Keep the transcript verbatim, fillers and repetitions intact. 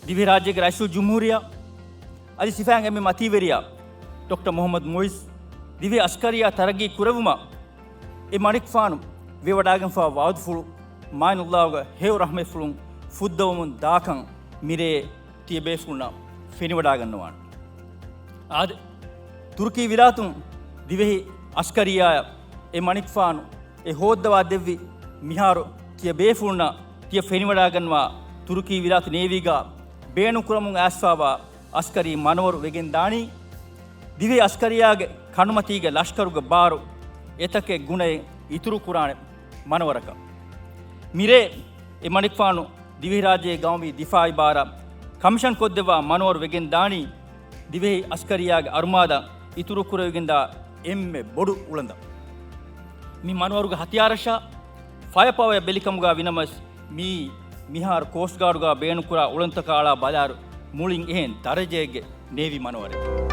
ދިވެހިރާއްޖޭގެ ރައީސުލްޖުމްހޫރިއްޔާ އަދި ސިފައިން އެންމެ މަތީވެރިޔާ ޑޮކްޓަރ މުޙައްމަދު މުޢިއްޒު ދިވެހި އަސްކަރިއްޔާ ތަރައްގީ ކުރެއްވުމަށް އެ މަނިކުފާނު ވެވަޑާގެންފާ ވަޢުދުފުޅު މާތް ﷲ ގެ ހެޔޮ ރަޙްމަތްފުޅުން ފުއްދަވަމުން ދާކަން މިރޭ ތިޔަބޭފުޅުންނަށް ފެނިވަޑާގަންނަވާނެ. އާދެ، ތުރުކީ ވިލާތުން ދިވެހި އަސްކަރިއްޔާއަށް އެ މަނިކުފާނު އެ ހޯއްދަވާ ދެއްވި މިހާރު ތިޔަބޭފުޅުންނަށް ތިޔަ ފެނިވަޑާގަންނަވާ ތުރުކީ ވިލާތު ނޭވީގަ ބޭނުންކުރަމުން އައިސްފާވާ އަސްކަރީ މަނަވަރު ވެގެން ދާނީ، ދިވެހި އަސްކަރިއްޔާގެ ކަނޑުމަތީގެ ލަޝްކަރުގެ ބާރު އެތަކެއް ގުނައެއް އިތުރުކުރާނެ މަނަވަރަކަށް. މިރޭ އެ މަނިކުފާނު ދިވެހިރާއްޖޭގެ ގައުމީ ދިފާޢީ ބާރަށް ކަމިޝަން ކޮށްދެއްވާ މަނަވަރު ވެގެން ދާނީ، ދިވެހި އަސްކަރިއްޔާގެ އަރުމާދަށް އިތުރުކުރެވިގެންދާ އެންމެ ބޮޑު އުޅަނދަށް. މި މަނަވަރުގެ ހަތިޔާރަށާ ފަޔަ ޕަވަރ ބެލިކަމުގަ ވިނަމަސް، މިއީ މިހާރު ކޯސްޓް ގާޑުގަ ބޭނުންކުރާ އުޅަނދުތަކާ އަޅާ ބަލާއިރު މުޅިން އެހެން ދަރަޖައެއްގެ ނޭވީ މަނަވަރެއް.